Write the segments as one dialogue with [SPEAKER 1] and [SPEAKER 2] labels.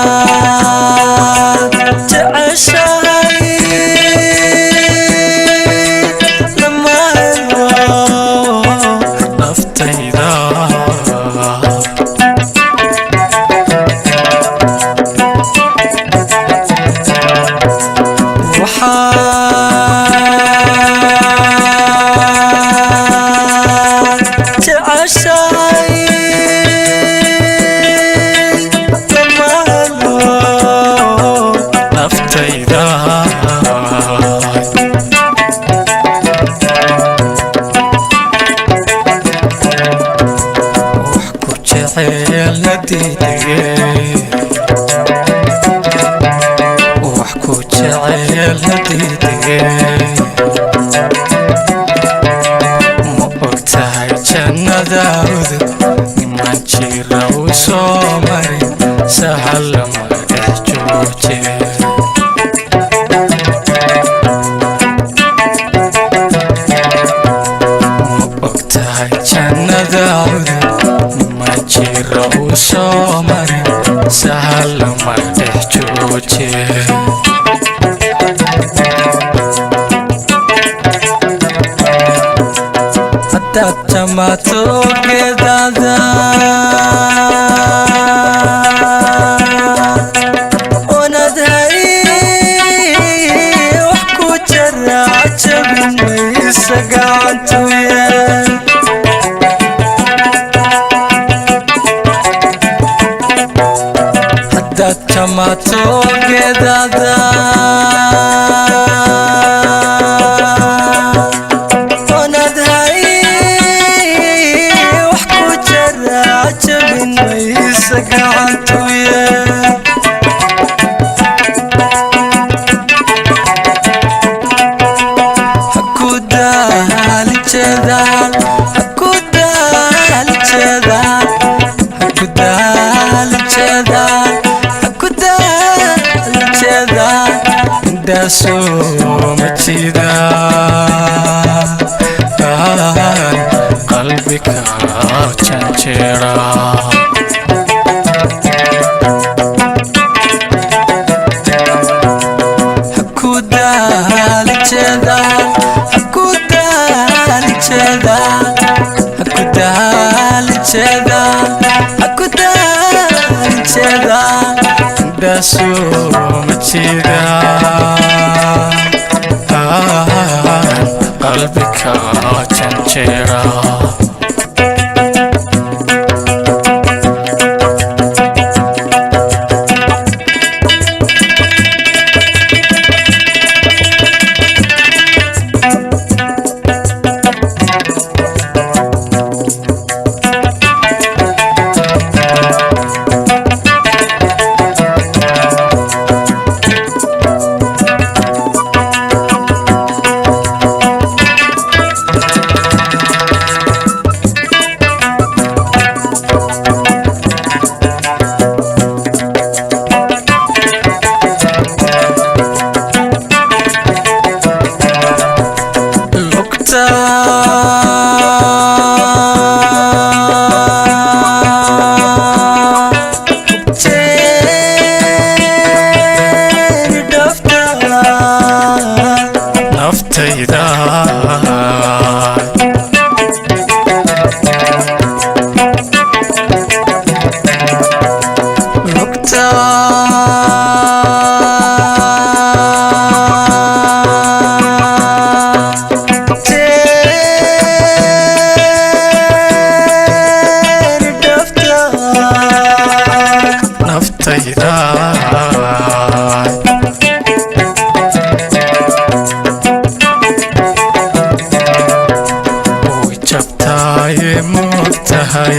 [SPEAKER 1] Waxaad jeceshahay lamaano naftayda. Waxaad jeceshahay lamaano naftayda. Wax ku jecel la diidige, wax ku jecel la diidige. Ma ogtahay jannada udug niman jira u soo marin, sahal lama dhex jooje. Ma ogtahay jannada udug niman jira u soo marin, sahal lama dhex jooje. Haddaad jamaato geedaada oonad hay wax ku jara, jabin maysa gacantuye. Haddaad jamaato geedaada oonad hay wax ku jara, jabin maysa gacantuye. Haku daali jeedaal, haku daali jeedaal, haku daali jeedaal, haku daali jeedaal. Indhaasoo ma jiidaan qalbiga janjeera. Haku daali jeedaal, haku daali jeedaal, haku daali jeedaal, haku daali jeedaal. Indhaasoo ma jiidaan qalbiga janjeera. Lugta jeeri dhafta naftayda. Lugta janjeeraa. Way jabtaaye moogtahay,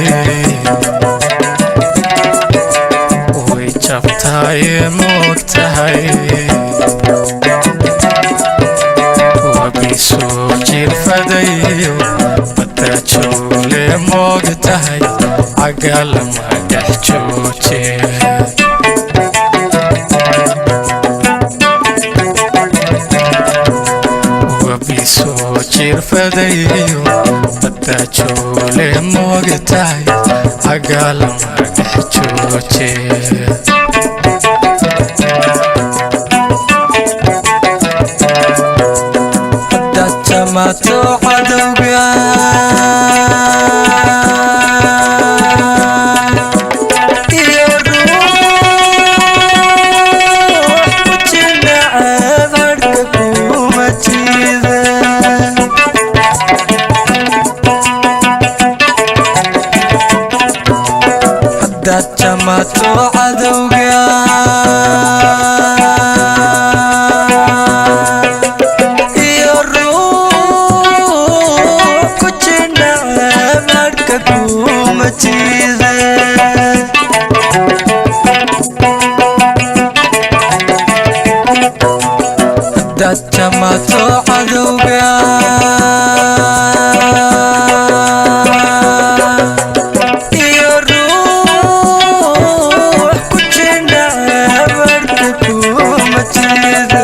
[SPEAKER 1] way jabtaaye moogtahay. Wabisoo jirfadayo badda joole moogtahay, cagalama dhex jooje. Wabisoo jirfadayo badda joole moogtahay, cagalama dhex jooje.
[SPEAKER 2] Haddaad jamato cadowga iyo ruux ku jilnaceeb, hadhka kuma jiida. Haddaad jamato cadowga iyo ruux ku jilnaceeb, hadhka kuma jiida. Haddaad jamato cadowga iyo ruux ku jilnaceeb, hadhka kuma jiida.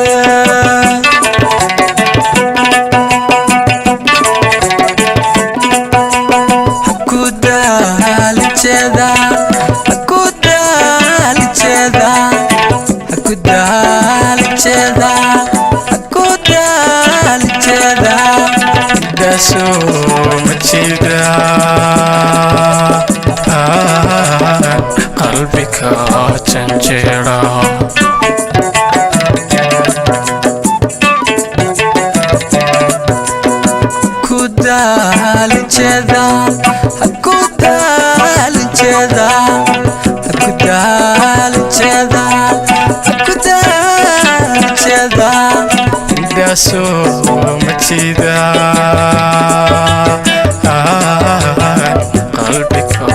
[SPEAKER 1] Indhaasoo ma jidaa qalbiga janjeera. Indhaasoo ma jidaa qalbiga